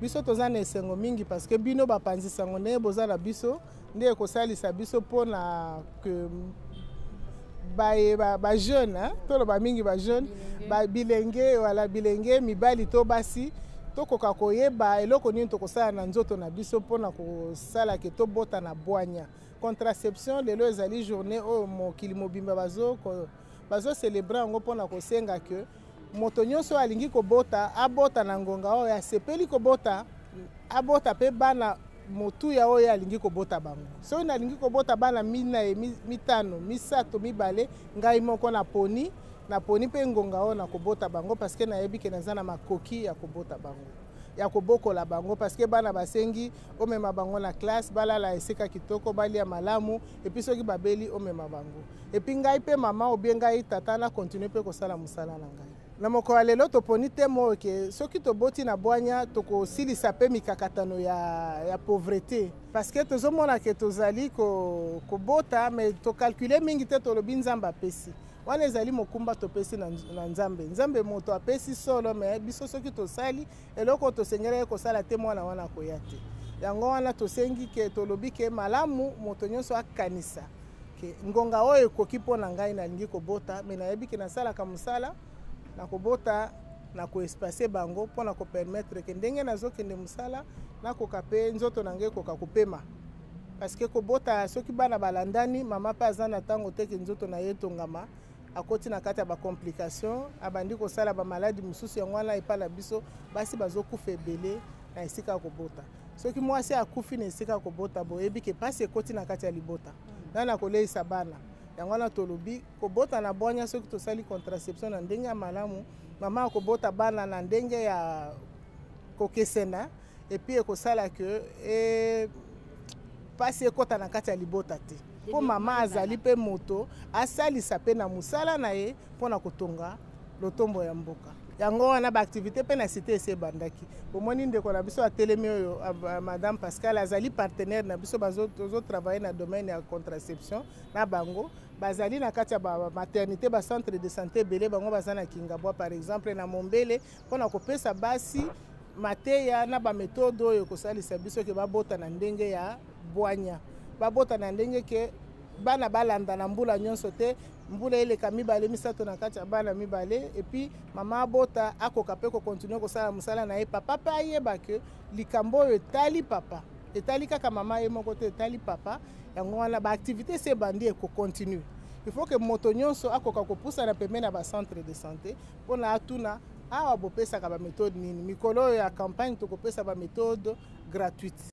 Biso toza na esengo mingi parce que bino bapanzi sango ndenge boza na biso nde ekosalisa biso mpona ke baye bajeune ba toloba mingi bajeune, bilenge, wala bilenge mibali to basi, tokoka koyeba eloko nini tokosala na nzoto na biso mpona kosala ke tobota na bwanya. Contraception, lelo ezali journée oyo mokili mobimba bazocélébrer yango mpona kosenga ke moto nyonso oyo alingi kobota abota na ngonga oyo asepeli kobota, abota mpe bana motuya oyo alingi kobota bango. Soki nalingi kobota bana minei, mitano, misato, mibale, ngai moko naponi, naponi mpe ngonga oyo nakobota bango, parce que nayebi ke naza na makoki ya kobota bango, ya kobokola bango, parce que bana basengi omema bango na classe, balala esika kitoko, balia malamu, et puis soki babeli, omema bango. Et puis ngai mpe mama obie ngai tata na continue mpe kosala mosala na ngai. Na mokolo ya lelo toponi thème oyo ke soki toboti na bwanya, tokosilisa mpe mikakatano ya pauvreté, parce que tozomona ke tozali kobota mais tocalculer mingi te. Tolobi Nzambe apesi, wana ezali mokumba topesi na Nzambe. Nzambe moto apesi solo, mais biso soki tosali eloko tosengelaki kosala te, mwana wana akoya te. Yango wana tosengi ke, tolobi ke malamu moto nyonso akanisa ke ngonga oyo ekoki mpo na ngai, nalingi kobota, mais nayebi ke nasalaka mosala, nakobota na koespacer bango mpona kopermettre ke ndenge nazokende mosala, nakoka mpe nzoto na ngai ekoka kopema, parce que kobota soki bana balandani, mama mpe aza na ntango te ke nzoto na ye etongama, akoti na kati ya bacomplication, abandi kosala bamaladi mosusu. Yango wana epai na biso basi bazokufa ebele na esika ya kobota. Soki mwasi akufi na esika ya kobota, boyebi ke mpasi ekoti na kati ya libota, nani akoleisa bana? Yango wana tolobi kobota na bwanya. Soki tosali contraception na ndenge ya malamu, mama akobota bana na ndenge ya kokesena, et puis ekosala ke mpasi ekɔta na kati ya libota te, mpo mama azali mpe moto asalisa mpe na mosala na ye mpona kotonga lotombo ya mboka. Yango wana baactivité mpe na cité esi ebandaki. Bomoni ndeko na biso atelemi oyo, madame Pascal, azali partenaire na biso. Tozotravailler na domaine ya contraception na bango. Bazali na kati ya bamaternité, bacentre de santé ebele. Bango baza na Kingabwa par exemple, na Mombele, mpona kopesa basi mateya na baméthode oyo ekosalisa biso ke babota na ndenge ya bwanya, babota na ndenge ke bana balanda na mbula nyonso te, mbula eleka mibale, misato na kati ya bana mibale, et puis mama abota, akoka mpe kocontinuer kosala mosala na ye. Papa mpe ayeba ke likambo oyo etali papa, etali kaka mama ye moko te, etali papa. Yango wana baactivité esi ebandi, ekocontinuer. Il faut ke moto nyonso akoka kopusana pembeni na bacentre de santé mpona atuna awa bopesaka baméthode nini. Mikolo oyo ya campagne tokopesa baméthode gratuite.